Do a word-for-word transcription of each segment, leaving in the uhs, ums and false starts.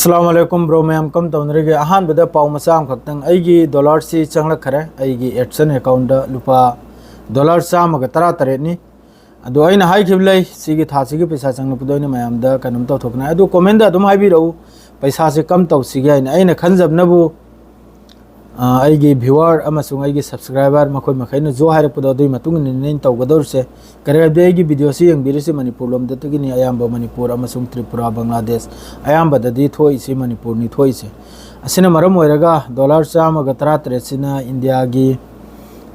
ꯑꯁꯂꯥꯃꯨ ꯑꯂꯥꯏꯀꯨꯝ bro ꯃꯌꯥꯝ, ꯀꯝ ꯇꯧꯅꯔꯤꯒꯦ? ꯑꯍꯥꯟꯕꯗ ꯄꯥꯎ ꯃꯆꯥ ꯑꯃꯈꯛꯇꯪ, ꯑꯩꯒꯤ ꯗꯣꯂꯔꯁꯤ ꯆꯪꯂꯛꯈ꯭ꯔꯦ ꯑꯩꯒꯤ ꯑꯦꯠꯁꯟ ꯑꯦꯀꯥꯎꯟꯗ, ꯂꯨꯄꯥ ꯗꯣꯂꯔ ꯆꯥꯝꯃꯒ ꯇꯔꯥ ꯇꯔꯦꯠꯅꯤ꯫ ꯑꯗꯣ ꯑꯩꯅ ꯍꯥꯏꯈꯤꯕ ꯂꯩ, ꯁꯤꯒꯤ ꯊꯥꯁꯤꯒꯤ ꯄꯩꯁꯥ ꯆꯪꯂꯛꯄꯗꯣ ꯑꯩꯅ ꯃꯌꯥꯝꯗ ꯀꯩꯅꯣꯝ ꯇꯧꯊꯣꯛꯀꯅꯤ꯫ ꯑꯗꯣ ꯀꯣꯃꯦꯟꯗ ꯑꯗꯨꯝ ꯍꯥꯏꯕꯤꯔꯛꯎ, ꯄꯩꯁꯥꯁꯦ ꯀꯝ ꯇꯧꯁꯤꯒꯦ ꯍꯥꯏꯅ꯫ ꯑꯩꯅ ꯈꯟꯖꯕꯅꯕꯨ, ꯑ, ꯑꯩꯒꯤ ꯚ꯭ꯌꯨꯋꯔ ꯑꯃꯁꯨꯡ ꯑꯩꯒꯤ ꯁꯕꯁꯀ꯭ꯔꯥꯏꯕꯔ ꯃꯈꯣꯏ ꯃꯈꯩꯅ ꯖꯣ ꯍꯥꯏꯔꯛꯄꯗꯣ, ꯑꯗꯨꯒꯤ ꯃꯇꯨꯡ ꯏꯟꯅꯅꯤ ꯑꯩꯅ ꯇꯧꯒꯗꯧꯔꯤꯁꯦ꯫ ꯀꯔꯤꯒꯤꯅꯣ ꯍꯥꯏꯕꯗꯤ ꯑꯩꯒꯤ ꯚꯤꯗꯤꯑꯣꯁꯤ ꯌꯦꯡꯕꯤꯔꯤꯁꯤ ꯃꯅꯤꯄꯨꯔ ꯂꯣꯝꯗꯒꯤꯅꯤ, ꯑꯌꯥꯝꯕ ꯃꯅꯤꯄꯨꯔ ꯑꯃꯁꯨꯡ ꯇ꯭ꯔꯤꯄꯨꯔꯥ, ꯕꯪꯒ꯭ꯂꯥꯗꯦꯁ ꯑꯌꯥꯝꯕꯗꯗꯤ ꯊꯣꯛꯏꯁꯤ ꯃꯅꯤꯄꯨꯔꯅꯤ ꯊꯣꯛꯏꯁꯦ꯫ ꯑꯁꯤꯅ ꯃꯔꯝ ꯑꯣꯏꯔꯒ ꯗꯣꯂꯔ ꯆꯥꯝꯃꯒ ꯇꯔꯥ ꯇꯔꯦꯠꯁꯤꯅ ꯏꯟꯗꯤꯌꯥꯒꯤ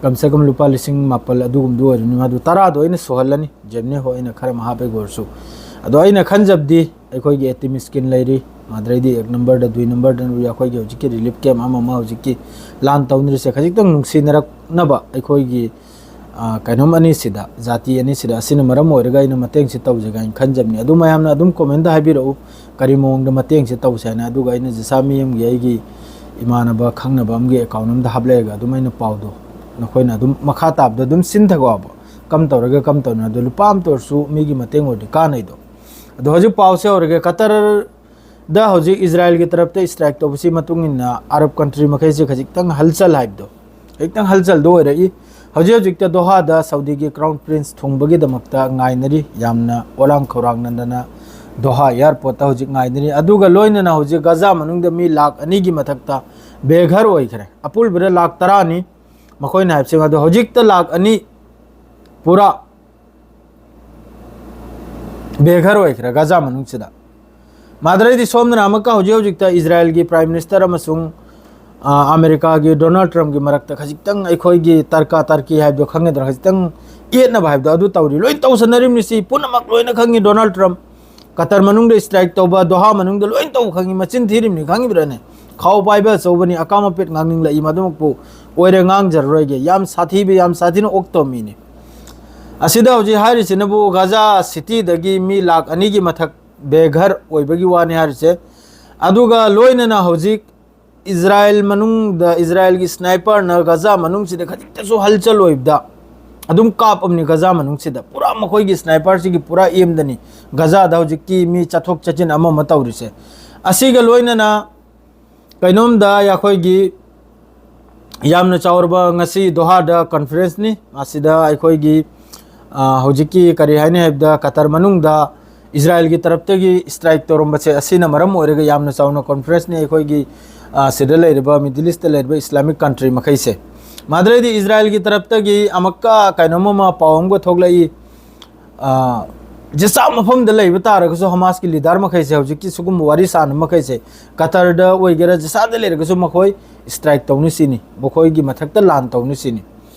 ꯀꯝꯁꯦ ꯀꯝ ꯂꯨꯄꯥ ꯂꯤꯁꯤꯡ ꯃꯥꯄꯜ ꯑꯗꯨꯒꯨꯝꯕꯗꯨ ꯑꯣꯏꯔꯅꯤ꯫ ꯃꯗꯨ ꯇꯔꯥꯗꯣ ꯑꯩꯅ ꯁꯨꯍꯜꯂꯅꯤ, ꯖꯦꯕꯅꯦ ꯍꯣ, ꯑꯩꯅ ꯈꯔ ꯑꯃ ꯍꯥꯞꯄꯦꯒ ꯑꯣꯏꯔꯁꯨ꯫ ꯑꯗꯣ ꯑꯩꯅ ꯈꯟꯖꯕꯗꯤ ꯑꯩꯈꯣꯏꯒꯤ ꯑꯦ ꯇꯤ ꯑꯦꯝ ꯁ꯭ꯀꯤꯝ ꯂꯩꯔꯤ, ꯃꯗꯨꯗꯩꯗꯤ ꯑꯦꯛ ꯅꯝꯕꯔꯗ, ꯗꯨꯏ ꯅꯝꯕꯔꯗ ꯑꯩꯈꯣꯏꯒꯤ ꯍꯧꯖꯤꯛꯀꯤ ꯔꯤꯂꯤꯐ ꯀꯦꯝꯞ ꯑꯃ ꯑꯃ ꯍꯧꯖꯤꯛꯀꯤ ꯂꯥꯟ ꯇꯧꯅꯔꯤꯁꯦ ꯈꯖꯤꯛꯇꯪ ꯅꯨꯡꯁꯤꯅꯔꯛꯅꯕ ꯑꯩꯈꯣꯏꯒꯤ, ꯑ, ꯀꯩꯅꯣꯝ ꯑꯅꯤꯁꯤꯗ, ꯖꯥꯇꯤ ꯑꯅꯤꯁꯤꯗ, ꯑꯁꯤꯅ ꯃꯔꯝ ꯑꯣꯏꯔꯒ ꯑꯩꯅ ꯃꯇꯦꯡꯁꯤ ꯇꯧꯖꯒꯦ ꯍꯥꯏꯅ ꯈꯟꯖꯕꯅꯤ꯫ ꯑꯗꯨ ꯃꯌꯥꯝꯅ ꯑꯗꯨꯝ ꯀꯣꯃꯦꯟꯗ ꯍꯥꯏꯕꯤꯔꯛꯎ, ꯀꯔꯤ ꯃꯑꯣꯡꯗ ꯃꯇꯦꯡꯁꯤ ꯇꯧꯁꯦ ꯍꯥꯏꯅ꯫ ꯑꯗꯨꯒ ꯑꯩꯅ ꯖꯤꯁꯥ ꯃꯤ ꯑꯃꯒꯤ, ꯑꯩꯒꯤ ꯏꯃꯥꯟꯅꯕ ꯈꯪꯅꯕ ꯑꯃꯒꯤ ꯑꯦꯀꯥꯎꯟ ꯑꯃꯗ ꯍꯥꯞꯂꯛꯑꯒ ꯑꯗꯨꯝ ꯑꯩꯅ ꯄꯥꯎꯗꯣ ꯅꯈꯣꯏꯅ ꯑꯗꯨꯝ ꯃꯈꯥ ꯇꯥꯕꯗ ꯑꯗꯨꯝ ꯁꯤꯟꯊꯈꯣꯕ, ꯀꯝ ꯇꯧꯔꯒ ꯀꯝ ꯇꯧꯅ꯫ ꯑꯗꯣ ꯂꯨꯄꯥ ꯑꯃꯇ ꯑꯣꯏꯔꯁꯨ ꯃꯤꯒꯤ ꯃꯇꯦꯡ ꯑꯣꯏꯔꯗꯤ ꯀꯥꯟꯅꯩꯗꯣ꯫ ꯑꯗꯣ ꯍꯧꯖꯤꯛ ꯄꯥꯎꯁꯦ ꯍꯧꯔꯒꯦ꯫ ꯀꯇꯔꯗ ꯍꯧꯖꯤꯛ ꯏꯖꯔꯥꯏꯜꯒꯤ ꯇꯔꯞꯇ ꯏꯁꯇ꯭ꯔꯥꯏꯛ ꯇꯧꯕꯁꯤ ꯃꯇꯨꯡ ꯏꯟꯅ ꯑꯔꯕ ꯀꯟꯇ꯭ꯔꯤ ꯃꯈꯩꯁꯦ ꯈꯖꯤꯛꯇꯪ ꯍꯜꯆꯜ ꯍꯥꯏꯕꯗꯣ, ꯈꯖꯤꯛꯇꯪ ꯍꯜꯆꯜꯗꯣ ꯑꯣꯏꯔꯛꯏ꯫ ꯍꯧꯖꯤꯛ ꯍꯧꯖꯤꯛꯇ ꯗꯣꯍꯥꯗ ꯁꯥꯎꯗꯤꯒꯤ ꯀ꯭ꯔꯥꯎꯟ ꯄ꯭ꯔꯤꯟꯁ ꯊꯨꯡꯕꯒꯤꯗꯃꯛꯇ ꯉꯥꯏꯅꯔꯤ, ꯌꯥꯝꯅ ꯑꯣꯂꯥꯡ ꯈꯧꯔꯥꯡꯅꯗꯅ ꯗꯣꯍꯥ ꯑꯦꯌꯥꯔꯄꯣꯔꯠꯇ ꯍꯧꯖꯤꯛ ꯉꯥꯏꯅꯔꯤ꯫ ꯑꯗꯨꯒ ꯂꯣꯏꯅꯅ ꯍꯧꯖꯤꯛ ꯒꯖꯥ ꯃꯅꯨꯡꯗ ꯃꯤ ꯂꯥꯈ ꯑꯅꯤꯒꯤ ꯃꯊꯛꯇ ꯕꯦꯘꯔ ꯑꯣꯏꯈ꯭ꯔꯦ꯫ ꯑꯄꯨꯟꯕꯗ ꯂꯥꯈ ꯇꯔꯥꯅꯤ ꯃꯈꯣꯏꯅ ꯍꯥꯏꯕꯁꯤꯡ ꯑꯗꯣ, ꯍꯧꯖꯤꯛꯇ ꯂꯥꯈ ꯑꯅꯤ ꯄꯨꯔꯥ ꯕꯦꯘꯔ ꯑꯣꯏꯈ꯭ꯔꯦ ꯒꯖꯥ ꯃꯅꯨꯡꯁꯤꯗ꯫ ꯃꯥꯗꯔꯩꯗꯤ ꯁꯣꯝꯗꯅ ꯑꯃꯨꯛꯀ ꯍꯧꯖꯤꯛ ꯍꯧꯖꯤꯛꯇ ꯏꯖꯔꯥꯏꯜꯒꯤ ꯄ꯭ꯔꯥꯏꯝ ꯃꯤꯅꯤꯁꯇꯔ ꯑꯃꯁꯨꯡ, ꯑ, ꯑꯃꯦꯔꯤꯀꯥꯒꯤ ꯗꯣꯅꯥꯜꯗ ꯇ꯭ꯔꯝꯞꯀꯤ ꯃꯔꯛꯇ ꯈꯖꯤꯛꯇꯪ ꯑꯩꯈꯣꯏꯒꯤ ꯇꯔꯀꯥ ꯇꯔꯀꯤ ꯍꯥꯏꯕꯗꯣ ꯈꯪꯒꯗ꯭ꯔꯥ, ꯈꯖꯤꯛꯇꯪ ꯌꯦꯠꯅꯕ ꯍꯥꯏꯕꯗꯣ ꯑꯗꯨ ꯇꯧꯔꯤ꯫ ꯂꯣꯏ ꯇꯧꯁꯟꯅꯔꯤꯕꯅꯤ, ꯁꯤ ꯄꯨꯝꯅꯃꯛ ꯂꯣꯏꯅ ꯈꯪꯉꯤ꯫ ꯗꯣꯅꯥꯜꯗ ꯇ꯭ꯔꯝꯞ ꯀꯇꯔ ꯃꯅꯨꯡꯗ ꯏꯁꯇ꯭ꯔꯥꯏꯛ ꯇꯧꯕ, ꯗꯣꯍꯥ ꯃꯅꯨꯡꯗ ꯂꯣꯏ ꯇꯧꯕ ꯈꯪꯉꯤ, ꯃꯆꯤꯟ ꯊꯤꯔꯤꯕꯅꯤ, ꯈꯪꯉꯤꯕ꯭ꯔꯥꯅꯦ? ꯈꯥꯎ ꯄꯥꯏꯕ ꯑꯆꯧꯕꯅꯤ, ꯑꯀꯥꯝ ꯑꯄꯦꯠ ꯉꯥꯡꯅꯤꯡꯂꯛꯏ, ꯃꯗꯨꯃꯛꯄꯨ ꯑꯣꯏꯔꯦ, ꯉꯥꯡꯖꯔꯔꯣꯏꯒꯦ꯫ ꯌꯥꯝ ꯁꯥꯊꯤꯕ, ꯌꯥꯝ ꯁꯥꯊꯤꯅ ꯑꯣꯛꯇꯕ ꯃꯤꯅꯤ꯫ ꯑꯁꯤꯗ ꯍꯧꯖꯤꯛ ꯍꯥꯏꯔꯤꯁꯤꯅꯕꯨ ꯒꯖꯥ ꯁꯤꯇꯤꯗꯒꯤ ꯃꯤ ꯂꯥꯈ ꯑꯅꯤꯒꯤ ꯃꯊꯛ ꯕꯦꯘꯔ ꯑꯣꯏꯕꯒꯤ ꯋꯥꯅꯤ ꯍꯥꯏꯔꯤꯁꯦ꯫ ꯑꯗꯨꯒ ꯂꯣꯏꯅꯅ ꯍꯧꯖꯤꯛ ꯏꯖꯔꯥꯏꯜ ꯃꯅꯨꯡꯗ ꯏꯖꯔꯥꯏꯜꯒꯤ ꯁ꯭ꯅꯥꯏꯄꯔꯅ ꯒꯖꯥ ꯃꯅꯨꯡꯁꯤꯗ ꯈꯖꯤꯛꯇꯁꯨ ꯍꯜꯆꯜ ꯑꯣꯏꯕꯗ ꯑꯗꯨꯝ ꯀꯥꯞꯄꯕꯅꯤ꯫ ꯒꯖꯥ ꯃꯅꯨꯡꯁꯤꯗ ꯄꯨꯔꯥ ꯃꯈꯣꯏꯒꯤ ꯁ꯭ꯅꯥꯏꯄꯔꯁꯤꯒꯤ ꯄꯨꯔꯥ ꯑꯦꯝꯗꯅꯤ ꯒꯖꯥꯗ ꯍꯧꯖꯤꯛꯀꯤ ꯃꯤ ꯆꯠꯊꯣꯛ ꯆꯠꯁꯤꯟ ꯑꯃ ꯑꯃ ꯇꯧꯔꯤꯁꯦ꯫ ꯑꯁꯤꯒ ꯂꯣꯏꯅꯅ ꯀꯩꯅꯣꯝꯗ ꯑꯩꯈꯣꯏꯒꯤ ꯌꯥꯝꯅ ꯆꯥꯎꯔꯕ ꯉꯁꯤ ꯗꯣꯍꯥꯗ ꯀꯟꯐꯔꯦꯟꯁꯅꯤ꯫ ꯃꯁꯤꯗ ꯑꯩꯈꯣꯏꯒꯤ, ꯑ, ꯍꯧꯖꯤꯛꯀꯤ ꯀꯔꯤ ꯍꯥꯏꯅꯤ ꯍꯥꯏꯕꯗ ꯀꯇꯔ ꯃꯅꯨꯡꯗ ꯏꯖꯔꯥꯏꯜꯒꯤ ꯇꯔꯞꯇꯒꯤ ꯁ꯭ꯇ꯭ꯔꯥꯏꯛ ꯇꯧꯔꯝꯕꯁꯦ ꯑꯁꯤꯅ ꯃꯔꯝ ꯑꯣꯏꯔꯒ ꯌꯥꯝꯅ ꯆꯥꯎꯅ ꯀꯟꯐꯔꯦꯟꯁꯅꯤ꯫ ꯑꯩꯈꯣꯏꯒꯤ, ꯑ, ꯁꯤꯗ ꯂꯩꯔꯤꯕ ꯃꯤꯗꯜ ꯏꯁꯇ ꯂꯩꯔꯤꯕ ꯏꯁꯂꯥꯃꯤꯛ ꯀꯟꯇ꯭ꯔꯤ ꯃꯈꯩꯁꯦ꯫ ꯃꯥꯗ꯭ꯔꯩꯗꯤ ꯏꯖꯔꯥꯏꯜꯒꯤ ꯇꯔꯞꯇꯒꯤ ꯑꯃꯨꯛꯀ ꯀꯩꯅꯣꯝ ꯑꯃ ꯄꯥꯎ ꯑꯃꯒ ꯊꯣꯛꯂꯛꯏ꯫ ꯑ, ꯖꯤꯁꯥ ꯃꯐꯝꯗ ꯂꯩꯕ ꯇꯥꯔꯒꯁꯨ ꯍꯃꯥꯁꯀꯤ ꯂꯤꯗꯔ ꯃꯈꯩꯁꯦ ꯍꯧꯖꯤꯛꯀꯤ ꯁꯤꯒꯨꯝꯕ ꯋꯥꯔꯤ ꯁꯥꯟꯅꯕ ꯃꯈꯩꯁꯦ ꯀꯇꯔꯗ ꯑꯣꯏꯒꯦꯔꯥ ꯖꯤꯁꯥꯗ ꯂꯩꯔꯒꯁꯨ ꯃꯈꯣꯏ ꯁ꯭ꯇ꯭ꯔꯥꯏꯛ ꯇꯧꯅꯤ ꯁꯤꯅꯤ, ꯃꯈꯣꯏꯒꯤ ꯃꯊꯛꯇ ꯂꯥꯟ ꯇꯧꯅꯤ ꯁꯤꯅꯤ꯫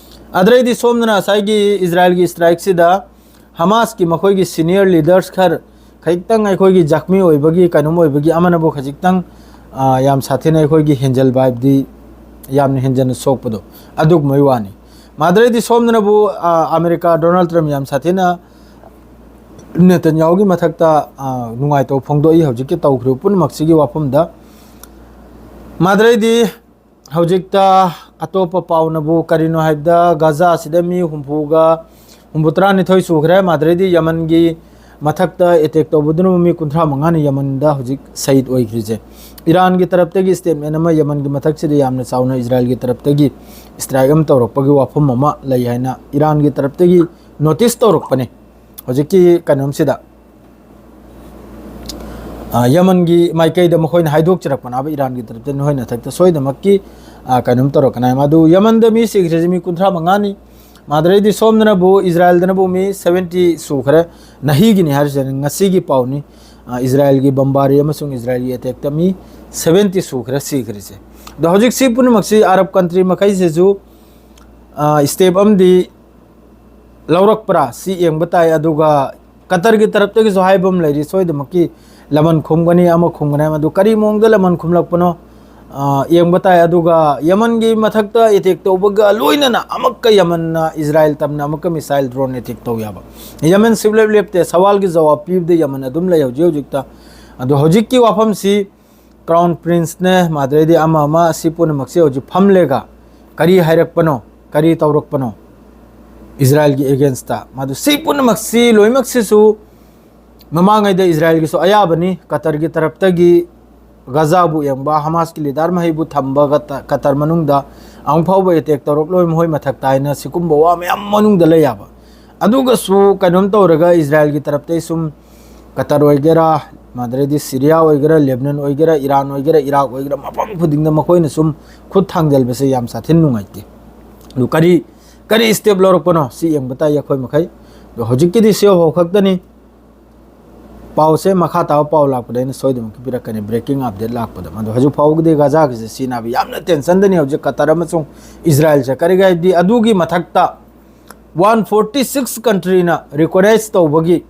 ꯑꯗꯨꯗꯩꯗꯤ ꯁꯣꯝꯗꯅ ꯉꯁꯥꯏꯒꯤ ꯏꯖꯔꯥꯏꯜꯒꯤ ꯁ꯭ꯇ꯭ꯔꯥꯏꯛꯁꯤꯗ ꯍꯃꯥꯁꯀꯤ ꯃꯈꯣꯏꯒꯤ ꯁꯤꯅꯤꯌꯔ ꯂꯤꯗꯔꯁ ꯈꯔ ꯈꯖꯤꯛꯇꯪ ꯑꯩꯈꯣꯏꯒꯤ ꯖꯈꯃꯤ ꯑꯣꯏꯕꯒꯤ ꯀꯩꯅꯣꯝ ꯑꯣꯏꯕꯒꯤ ꯑꯃꯅꯕꯨ ꯈꯖꯤꯛꯇꯪ, ꯑ, ꯌꯥꯝ ꯁꯥꯊꯤꯅ ꯑꯩꯈꯣꯏꯒꯤ ꯍꯦꯟꯖꯜꯕ ꯍꯥꯏꯕꯗꯤ ꯌꯥꯝꯅ ꯍꯦꯟꯖꯟꯅ ꯁꯣꯛꯄꯗꯣ ꯑꯗꯨꯒꯨꯝꯕꯩ ꯋꯥꯅꯤ꯫ ꯃꯥꯗ꯭ꯔꯩꯗꯤ ꯁꯣꯝꯗꯅꯕꯨ, ꯑ, ꯑꯃꯦꯔꯤꯀꯥ ꯗꯣꯅꯥꯜꯗ ꯇ꯭ꯔꯝꯞ ꯌꯥꯝ ꯁꯥꯊꯤꯅ ꯅꯦꯇꯟꯌꯥꯍꯨꯒꯤ ꯃꯊꯛꯇ, ꯑ, ꯅꯨꯡꯉꯥꯏꯇꯕ ꯐꯣꯡꯗꯣꯛꯏ ꯍꯧꯖꯤꯛꯀꯤ ꯇꯧꯈ꯭ꯔꯤꯕ ꯄꯨꯝꯅꯃꯛꯁꯤꯒꯤ ꯋꯥꯐꯝꯗ꯫ ꯃꯥꯗ꯭ꯔꯩꯗꯤ ꯍꯧꯖꯤꯛꯇ ꯑꯇꯣꯞꯄ ꯄꯥꯎꯅꯕꯨ ꯀꯔꯤꯅꯣ ꯍꯥꯏꯕꯗ ꯒꯥꯖꯥ ꯑꯁꯤꯗ ꯃꯤ ꯍꯨꯝꯐꯨꯒ, ꯍꯨꯝꯐꯨ ꯇꯔꯥꯅꯤꯊꯣꯏ ꯁꯨꯈ꯭ꯔꯦ꯫ ꯃꯥꯗ꯭ꯔꯩꯗꯤ ꯌꯃꯟꯒꯤ ꯃꯊꯛꯇ ꯑꯦꯇꯦꯛ ꯇꯧꯕꯗꯨꯅ ꯃꯤ ꯀꯨꯟꯊ꯭ꯔꯥ ꯃꯉꯥꯅꯤ ꯌꯃꯟꯗ ꯍꯧꯖꯤꯛ ꯁꯍꯤꯗ ꯑꯣꯏꯈ꯭ꯔꯤꯁꯦ꯫ ꯏꯔꯥꯟꯒꯤ ꯇꯔꯞꯇꯒꯤ ꯁ꯭ꯇꯦꯠꯃꯦꯟ ꯑꯃ ꯌꯃꯟꯒꯤ ꯃꯊꯛꯁꯤꯗ ꯌꯥꯝꯅ ꯆꯥꯎꯅ ꯏꯖꯔꯥꯏꯜꯒꯤ ꯇꯔꯞꯇꯒꯤ ꯁ꯭ꯇ꯭ꯔꯥꯏꯛ ꯑꯃ ꯇꯧꯔꯛꯄꯒꯤ ꯋꯥꯐꯝ ꯑꯃ ꯂꯩ ꯍꯥꯏꯅ ꯏꯔꯥꯟꯒꯤ ꯇꯔꯞꯇꯒꯤ ꯅꯣꯇꯤꯁ ꯇꯧꯔꯛꯄꯅꯤ꯫ ꯍꯧꯖꯤꯛꯀꯤ ꯀꯩꯅꯣꯝꯁꯤꯗ, ꯑ, ꯌꯃꯟꯒꯤ ꯃꯥꯏꯀꯩꯗ ꯃꯈꯣꯏꯅ ꯍꯥꯏꯗꯣꯛꯆꯔꯛꯄꯅꯦꯕ ꯏꯔꯥꯟꯒꯤ ꯇꯔꯞꯇ ꯅꯈꯣꯏ ꯃꯊꯛꯇ ꯁꯣꯏꯗꯅꯃꯛꯀꯤ, ꯑ, ꯀꯩꯅꯣꯝ ꯇꯧꯔꯛꯀꯅꯤ ꯍꯥꯏ꯫ ꯃꯗꯨ ꯌꯃꯟꯗ ꯃꯤ ꯁꯤꯈ꯭ꯔꯤꯁꯤ ꯃꯤ ꯀꯨꯟꯊ꯭ꯔꯥ ꯃꯉꯥꯅꯤ꯫ ꯃꯥꯗ꯭ꯔꯩꯗꯤ ꯁꯣꯝꯗꯅꯕꯨ ꯏꯖꯔꯥꯏꯜꯗꯅꯕꯨ ꯃꯤ ꯁꯚꯦꯟꯇꯤ ꯁꯨꯈ꯭ꯔꯦ꯫ ꯅꯍꯤꯒꯤꯅꯤ ꯍꯥꯏꯔꯤꯁꯦ, ꯉꯁꯤꯒꯤ ꯄꯥꯎꯅꯤ꯫ ꯑ, ꯏꯖꯔꯥꯏꯜꯒꯤ ꯕꯝꯕꯥꯔꯤ ꯑꯃꯁꯨꯡ ꯏꯖꯔꯥꯏꯜꯒꯤ ꯑꯦꯇꯦꯛꯇ ꯃꯤ ꯁꯚꯦꯟꯇꯤ ꯁꯨꯈ꯭ꯔꯦ ꯁꯤꯈ꯭ꯔꯤꯁꯦ꯫ ꯑꯗꯣ ꯍꯧꯖꯤꯛ ꯁꯤ ꯄꯨꯝꯅꯃꯛꯁꯤ ꯑꯔꯕ ꯀꯟꯇ꯭ꯔꯤ ꯃꯈꯩꯁꯤꯁꯨ, ꯑ, ꯁ꯭ꯇꯦꯞ ꯑꯃꯗꯤ ꯂꯧꯔꯛꯄ꯭ꯔꯥ ꯁꯤ ꯌꯦꯡꯕ ꯇꯥꯏ꯫ ꯑꯗꯨꯒ ꯀꯇꯔꯒꯤ ꯇꯔꯞꯇꯒꯤꯁꯨ ꯍꯥꯏꯕ ꯑꯃ ꯂꯩꯔꯤ, ꯁꯣꯏꯗꯃꯛꯀꯤ ꯂꯃꯟ ꯈꯨꯝꯒꯅꯤ, ꯑꯃ ꯈꯨꯝꯒꯅꯤ, ꯃꯗꯨ ꯀꯔꯤ ꯃꯑꯣꯡꯗ ꯂꯃꯟ ꯈꯨꯝꯂꯛꯄꯅꯣ, ꯑ, ꯌꯦꯡꯕ ꯇꯥꯏ꯫ ꯑꯗꯨꯒ ꯌꯃꯟꯒꯤ ꯃꯊꯛꯇ ꯑꯦꯇꯦꯛ ꯇꯧꯕꯒ ꯂꯣꯏꯅꯅ ꯑꯃꯨꯛꯀ ꯌꯃꯟꯅ ꯏꯖꯔꯥꯏꯜ ꯇꯝꯅ ꯑꯃꯨꯛꯀ ꯃꯤꯁꯥꯏꯜ ꯗ꯭ꯔꯣꯟ ꯑꯦꯇꯦꯛ ꯇꯧ ꯌꯥꯕ꯫ ꯌꯃꯟ ꯁꯨꯡꯂꯦꯞ ꯂꯦꯞꯇꯦ, ꯁꯋꯥꯜꯒꯤ ꯖꯋꯥꯕ ꯄꯤꯕꯗ ꯌꯃꯟ ꯑꯗꯨꯝ ꯂꯩ ꯍꯧꯖꯤꯛ ꯍꯧꯖꯤꯛꯇ꯫ ꯑꯗꯣ ꯍꯧꯖꯤꯛꯀꯤ ꯋꯥꯐꯝꯁꯤ ꯀ꯭ꯔꯥꯎꯟ ꯄ꯭ꯔꯤꯟꯁꯅꯦ, ꯃꯥꯗ꯭ꯔꯩꯗꯤ ꯑꯃ ꯑꯃ ꯑꯁꯤ ꯄꯨꯝꯅꯃꯛꯁꯦ ꯍꯧꯖꯤꯛ ꯐꯝꯂꯦꯒ ꯀꯔꯤ ꯍꯥꯏꯔꯛꯄꯅꯣ, ꯀꯔꯤ ꯇꯧꯔꯛꯄꯅꯣ ꯏꯖꯔꯥꯏꯜꯒꯤ ꯑꯦꯒꯦꯟꯁꯇ, ꯃꯗꯨ ꯁꯤ ꯄꯨꯝꯅꯃꯛꯁꯤ ꯂꯣꯏꯅꯃꯛꯁꯤꯁꯨ ꯃꯃꯥꯡꯉꯩꯗ ꯏꯖꯔꯥꯏꯜꯒꯤꯁꯨ ꯑꯌꯥꯕꯅꯤ, ꯀꯇꯔꯒꯤ ꯇꯔꯞꯇꯒꯤ ꯒꯖꯥꯕꯨ ꯌꯦꯡꯕ, ꯍꯃꯥꯁꯀꯤ ꯂꯤꯗꯥꯔ ꯃꯍꯩꯕꯨ ꯊꯝꯕ ꯀꯇ-, ꯀꯇꯔ ꯃꯅꯨꯡꯗ ꯑꯃꯨꯛ ꯐꯥꯎꯕ ꯑꯦꯇꯦꯛ ꯇꯧꯔꯛꯂꯣꯏ ꯃꯈꯣꯏ ꯃꯊꯛꯇ ꯍꯥꯏꯅ ꯁꯤꯒꯨꯝꯕ ꯋꯥ ꯃꯌꯥꯝ ꯃꯅꯨꯡꯗ ꯂꯩ ꯌꯥꯕ꯫ ꯑꯗꯨꯒꯁꯨ ꯀꯩꯅꯣꯝ ꯇꯧꯔꯒ ꯏꯖꯔꯥꯏꯜꯒꯤ ꯇꯔꯞꯇꯩ ꯁꯨꯝ ꯀꯇꯔ ꯑꯣꯏꯒꯦꯔꯥ, ꯃꯗꯨꯗꯩꯗꯤ ꯁꯤꯔꯤꯌꯥ ꯑꯣꯏꯒꯦꯔꯥ, ꯂꯦꯕꯅꯟ ꯑꯣꯏꯒꯦꯔꯥ, ꯏꯔꯥꯟ ꯑꯣꯏꯒꯦꯔꯥ, ꯏꯔꯥꯛ ꯑꯣꯏꯒꯦꯔꯥ, ꯃꯐꯝ ꯈꯨꯗꯤꯡꯗ ꯃꯈꯣꯏꯅ ꯁꯨꯝ ꯈꯨꯠ ꯊꯥꯡꯖꯜꯕꯁꯦ ꯌꯥꯝ ꯁꯥꯊꯤꯅ ꯅꯨꯡꯉꯥꯏꯇꯦ꯫ ꯑꯗꯨ ꯀꯔꯤ, ꯀꯔꯤ ꯁ꯭ꯇꯦꯞ ꯂꯧꯔꯛꯄꯅꯣ ꯁꯤ ꯌꯦꯡꯕ ꯇꯥꯏ ꯑꯩꯈꯣꯏ ꯃꯈꯩ꯫ ꯑꯗꯣ ꯍꯧꯖꯤꯛꯀꯤꯗꯤ ꯁꯤ ꯐꯥꯎ ꯈꯛꯇꯅꯤ꯫ ꯄꯥꯎꯁꯦ ꯃꯈꯥ ꯇꯥꯕ ꯄꯥꯎ ꯂꯥꯛꯄꯗ ꯑꯩꯅ ꯁꯣꯏꯗꯅꯃꯛꯀꯤ ꯄꯤꯔꯛꯀꯅꯤ, ꯕ꯭ꯔꯦꯀꯤꯡ ꯑꯞꯗꯦꯠ ꯂꯥꯛꯄꯗ꯫ ꯑꯗꯣ ꯍꯧꯖꯤꯛ ꯐꯥꯎꯕꯒꯤꯗꯤ ꯒꯖꯥꯒꯤꯁꯦ ꯁꯤꯅꯥꯕ ꯌꯥꯝꯅ ꯇꯦꯟꯁꯟꯗꯅꯤ ꯍꯧꯖꯤꯛ ꯀꯇꯔ ꯑꯃꯁꯨꯡ ꯏꯖꯔꯥꯏꯜꯁꯦ꯫ ꯀꯔꯤꯒꯤ ꯍꯥꯏꯕꯗꯤ ꯑꯗꯨꯒꯤ ꯃꯊꯛꯇ ꯋꯥꯟ ꯐꯣꯔꯇꯤ ꯁꯤꯛꯁ ꯀꯟꯇ꯭ꯔꯤꯅ ꯔꯤꯀꯣꯅꯥꯏꯁ ꯇꯧꯕꯒꯤ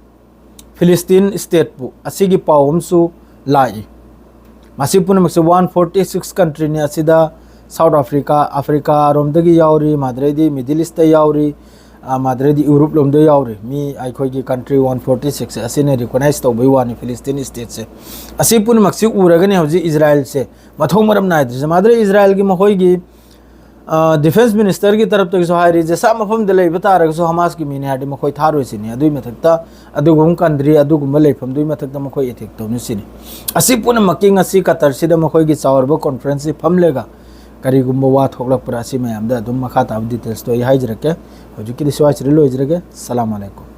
ꯐꯤꯂꯤꯁꯇꯤꯟ ꯁ꯭ꯇꯦꯠꯄꯨ ꯑꯁꯤꯒꯤ ꯄꯥꯎ ꯑꯃꯁꯨ ꯂꯥꯛꯏ꯫ ꯃꯁꯤ ꯄꯨꯝꯅꯃꯛꯁꯦ ꯋꯥꯟ ꯐꯣꯔꯇꯤ ꯁꯤꯛꯁ ꯀꯟꯇ꯭ꯔꯤꯅꯤ꯫ ꯑꯁꯤꯗ ꯁꯥꯎꯠ ꯑꯐ꯭ꯔꯤꯀꯥ, ꯑꯐ꯭ꯔꯤꯀꯥꯔꯣꯝꯗꯒꯤ ꯌꯥꯎꯔꯤ, ꯃꯗꯨꯗꯩꯗꯤ ꯃꯤꯗꯜ ꯏꯁꯇ ꯌꯥꯎꯔꯤ, ꯑ, ꯃꯗꯨꯗꯩꯗꯤ ꯌꯨꯔꯣꯞ ꯂꯣꯝꯗ ꯌꯥꯎꯔꯤ꯫ ꯃꯤ ꯑꯩꯈꯣꯏꯒꯤ ꯀꯟꯇ꯭ꯔꯤ ꯋꯥꯟ ꯐꯣꯔꯇꯤ ꯁꯤꯛꯁ ꯑꯁꯤꯅ ꯔꯤꯀꯣꯅꯥꯏꯁ ꯇꯧꯕꯩ ꯋꯥꯅꯤ ꯐꯤꯂꯤꯁꯇꯤꯟ ꯁ꯭ꯇꯦꯠꯁꯦ꯫ ꯑꯁꯤ ꯄꯨꯝꯅꯃꯛꯁꯤ ꯎꯔꯒꯅꯤ ꯍꯧꯖꯤꯛ ꯏꯖꯔꯥꯏꯜꯁꯦ ꯃꯊꯣꯡ ꯃꯔꯝ ꯅꯥꯏꯗ꯭ꯔꯤꯁꯦ꯫ ꯃꯗꯨꯗꯩ ꯏꯖꯔꯥꯏꯜꯒꯤ ꯃꯈꯣꯏꯒꯤ, ꯑ, ꯗꯤꯐꯦꯟꯁ ꯃꯤꯅꯤꯁꯇꯔꯒꯤ ꯇꯔꯞꯇꯒꯤꯁꯨ ꯍꯥꯏꯔꯤ, ꯖꯦꯁꯥ ꯃꯐꯝꯗ ꯂꯩꯕ ꯇꯥꯔꯒꯁꯨ ꯍꯃꯥꯁꯀꯤ ꯃꯤꯅꯤ ꯍꯥꯏꯔꯗꯤ ꯃꯈꯣꯏ ꯊꯥꯔꯣꯏ ꯁꯤꯅꯤ꯫ ꯑꯗꯨꯒꯤ ꯃꯊꯛꯇ ꯑꯗꯨꯒꯨꯝꯕ ꯀꯟꯇ꯭ꯔꯤ, ꯑꯗꯨꯒꯨꯝꯕ ꯂꯩꯐꯝꯗꯨꯒꯤ ꯃꯊꯛꯇ ꯃꯈꯣꯏ ꯑꯦꯇꯦꯛ ꯇꯧꯅꯤ ꯁꯤꯅꯤ꯫ ꯑꯁꯤ ꯄꯨꯝꯅꯃꯛꯀꯤ ꯉꯁꯤ ꯀꯇꯔꯁꯤꯗ ꯃꯈꯣꯏꯒꯤ ꯆꯥꯎꯔꯕ ꯀꯣꯟꯐ꯭ꯔꯦꯟꯁꯁꯤ ꯐꯝꯂꯒ ꯀꯔꯤꯒꯨꯝꯕ ꯋꯥ ꯊꯣꯛꯂꯛꯄ꯭ꯔꯥ, ꯑꯁꯤ ꯃꯌꯥꯝꯗ ꯑꯗꯨꯝ ꯃꯈꯥ ꯇꯥꯕ ꯗꯤꯇꯦꯜꯁꯇꯣ ꯑꯩ ꯍꯥꯏꯖꯔꯛꯀꯦ꯫ ꯍꯧꯖꯤꯛꯀꯤꯗꯤ ꯁ꯭ꯋꯥꯏꯁꯤꯗ ꯂꯣꯏꯖꯔꯒꯦ꯫ ꯁꯂꯥꯝ ꯑꯂꯩꯀꯨꯝ꯫